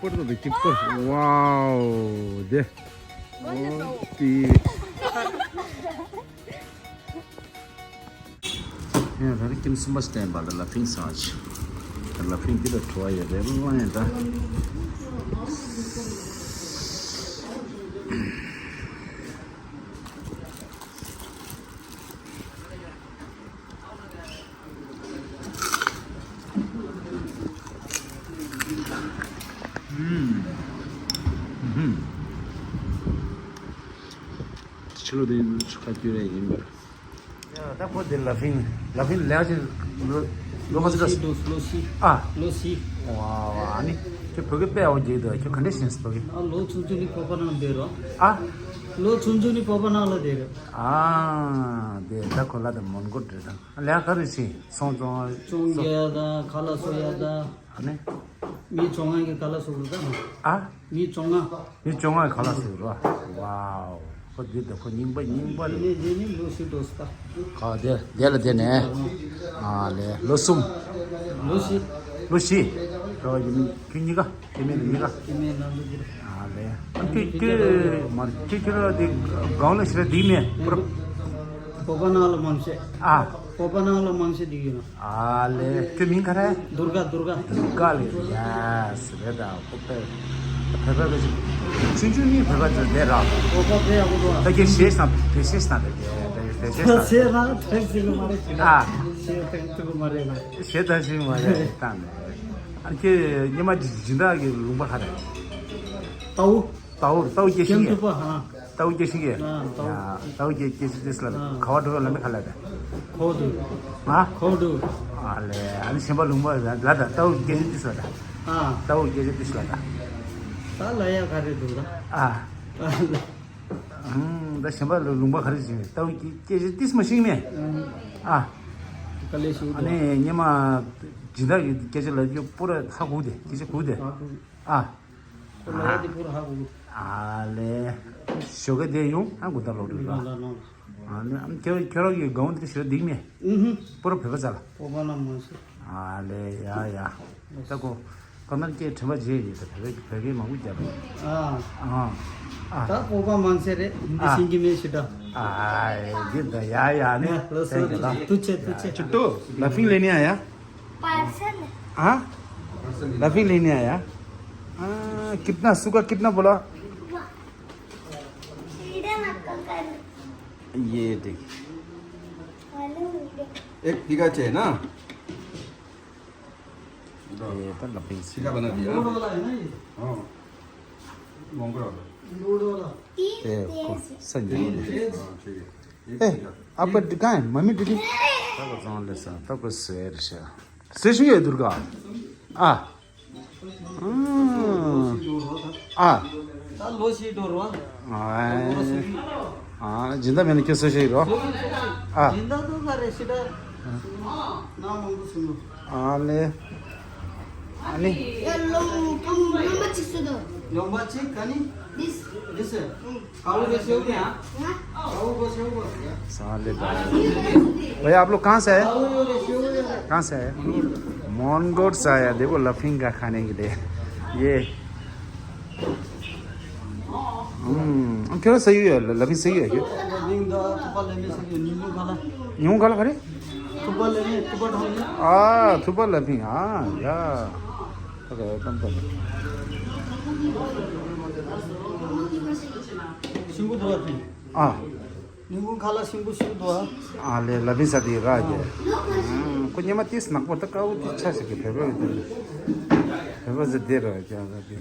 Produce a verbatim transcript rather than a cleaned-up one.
Wow, de. ཡང་ད་རིང་ཁྱིམ་གསུམ་པ་བསྟན་པ་ལ་ལ་ཕིང་ཟ་ཆི། ལ་ཕིང་འདི་ལ་བྲོ་བ་ཡོད་རེད་ལ་ཡང་ད། ཕྱི་ལོ་དེ་ཁ་བསྐྱུར་རེ་ཡིན་པས། ད་ཁོ་དེ་ལ་ཕིང་ལ་ཕིང་ལས་ཀྱི་ལོ་ལོ་ཁ་ཚིག་ལོ་སི་ལོ་སི། ཨ་ལོ་སི། ཨ་ནི་ཁྱོད་བོད་སྐད་དཔེ་ཡག་པོ་རྒྱག་འདུག་ཁྱོད་ག་འདྲས་ཤེས་སོང་བོད་སྐད། ཨ་ལོ་ཆུང་ཆུང་ནས་བོད་པ་ནང་བསྡད་རོགས། ཨ་ལོ་ཆུང་ཆུང་ནས་བོད་པ་ནང་ལ་བསྡད་རོགས། ཨ་དེ་ད་ཁོ་ལ་དེ་མོན་གྷོ་འདྲ་དང་ལས་ཀ་རེ་བྱེད་སོང་ཙང་ཙོང་རྒྱག་ཡ་དང་ཁ་ལག་བཟོ་ཡ་དང་། ཨ་ནི། མི་བཅོ་ལྔ་གི་ཁ་ལག་བཟོ་དགོས་ད། ཨ། མི་བཅོ་ལྔ། མི་བཅོ་ལྔ་གི་ཁ་ལག་བཟོ་དགོས། ཝའོ། ཁོ་འདི་ད་ཁོ་རྙིང་པ་རྙིང་པ་རེད། ནས་དེ་ནི་ལོ་ཤི་འགྲོ་སི་ད། ཁ་དེ་དེ་ལ་དེ་ནས། ཨ་ལེ་ལོ་གསུམ། ལོ་བཞི། ལོ་བཞི། ཁྱོད་གཉིས་ཀ་སྐྱེ་དམན་ལ་གཉིས་ཀ། སྐྱེ་དམན་ནང་དུ་འགྱུར། ཨ་ལེ། ཁྱོད་ཁྱོད་མ་ཁྱོད་ཁྱོད་ར་དེ་གང་ལ་ཞེ་དྲག་སྡིག་མེད་པུ་ར། བོད་པ་ནང་ལ་མང་ཆེ། ཨ། བོད་པ་ནང་ལ་མང་ཆེ་སྡིག་ཡོད་ན། ཨ་ལེ། ཁྱོད་མིང་ག་རེ། དུར་ག་དུར་ག། དུར་ག་ལེ། ཡེས་རེད་ད། ཁོ་པས་བོད་པ་བོད་ཆུང་ཆུང་ནི་བོད་པ་ཚོ་བསྡད་ར། བོད་པ་བསྡད་ཡག་པོ་འདུག་ད་གེ་ཤེས་སམ་བེ་ཤེས་སམ་བེ་བེ་ཤེས་སམ་ཤེས་ན་ཐོས་སྲིད་གི་མ་རེད་ཤེས་ན། ཨ། ཤེས་ཐོས་ཐུབ་གི་མ་རེད་ན། ཤེས་ཐོས་ཤེས་མ་རེད་ད་ནི། ཨ་ཁྱེད་ཉི་མ་སྦྱིན་བདག་གི་ལུང་པ་ག་རེ། ཏའུ། ཏའུ་ཏའུ་སྐྱེ་ཤིང་གི། ཏའུ་སྐྱེ་ཤིང་གི། ཏའུ་སྐྱེ་སྐྱེ་ཤིང་ཏིས་ལ་ག་བ་འགྲོ་ལ་མི་ཁ་ལ་ད། ཁོ་དུ། ང་། ཁོ་དུ། ཨ་ལེ་ཨ་ནི་གཞན་པ་ལུང་པ་ལ་ད་ཏའུ་སྐྱེ་ཤིང་ཏིས་ལ་ད། ཏའུ་སྐྱེ་ཤིང་ཏིས་ལ་ད། ད་ལ་ཡ་ག་རེ་འདུག་ད། ཨ། ད་གཞན་པ་ལུང་པ་ག་རེ་ཞིག་ཏའུ་སྐྱེ་ཤིང་ཏིས་མ་ཤིང་མེ། ཨ། ག་ལེ་ཤིག་ཨ་ནི་ཉི་མ་སྦྱིན་བདག་གི་སྐད་ཆ་ལ་ཡོད་པོ་ར་ཧ་གོ་དེ་སྐད་ཆ་གོ་དེ། ཨ། ཁོ་ལ་ཡ་དེ་ཕུར་ཧ་གོ། ཨ་ལེ། ཞོགས་ཀ་དེ་ཡོང་ཨ་གོ་ད་ལོག་འགྲོ་ལ། ཨ་ལེ་ཨམ་ཁྱོད་ཁྱོད་རང་གི་སྒང་དེ་ཞོ་སྡིག་མེད། ཨུ་ཧུ། པུ་ར་བོད་པ་ཚ་ལ། བོད་པ་ལ་མ་ཤེས། ཨ་ལེ་ཡ་ཡ། ད་གོ། ཁོ་ནར་སྐད་དྲན་པ་བརྗེད་ཡོད་ད་བོད་བོད་སྐད་མང་པོ་རྒྱབ་རེད། ཨ། ཨ། ཨ། ད་བོད་པ་མང་ཆེ་རེད་འདི་ཨ། ཤེས་ཀྱི་མེད་ཞེ་དྲག་ཨ་ཨ་འདི་ད་ཡ་ཡ་ནི། ལགས་སོ། ཐུགས་རྗེ་ཆེ། ཐུགས་རྗེ་ཆེ། ཅི་ཏོ། ལ་ཕིང་ལེ་ནི་ཨ་ཡ། पार्सल। हाँ। पार्सल। लफी लेने आया। हाँ, कितना, सुखा कितना बोला? ये देख। एक बीघा चाहिए ना? ये तो लफी। सीधा बना दिया। हाँ। मोंगरा। ये को संजय। हाँ, ठीक है। ए, आपका कहाँ है? Mummy, daddy? तब कौन ले सा? तब शेर से। शेर से ये दुर्गा। आ। आ। आ। आ, जिंदा मैंने क्यों शेर से रो? आ। जिंदा तो करे सीधा। ना मंगू सुनो। आ ले। अनि। लोम्बा चिक अनि। दिस। दिस। साले भाई। भैया, आप लोग कहाँ से है? कहाँ से है? मोनगोट से आया। देखो, लफिंग का खाने के लिए। ये। हम्म, क्या सही है? लफिंग सही है क्या? यूं खाला करे? आ, थुपा लफिंग, हाँ, या। Okay, welcome. ཤིང་བུ་དུ་བ་དེ། ཨ། ཉིན་གུང་ཁ་ལག་ཤིང་བུ་ཤིང་དུ་བ། ཨ་ལེ་ལ་བིན་ས་དེ་ར་རྒྱལ། ཁོ་ཉི་མ་ཏིས་ནག་པོ་ད་དཀར་པོ་དེ་ཆ་ཞིག་གི་བེ་བེ་བེ་བེ་ཟེར་དེ་ར་རྒྱལ་ར་དེ།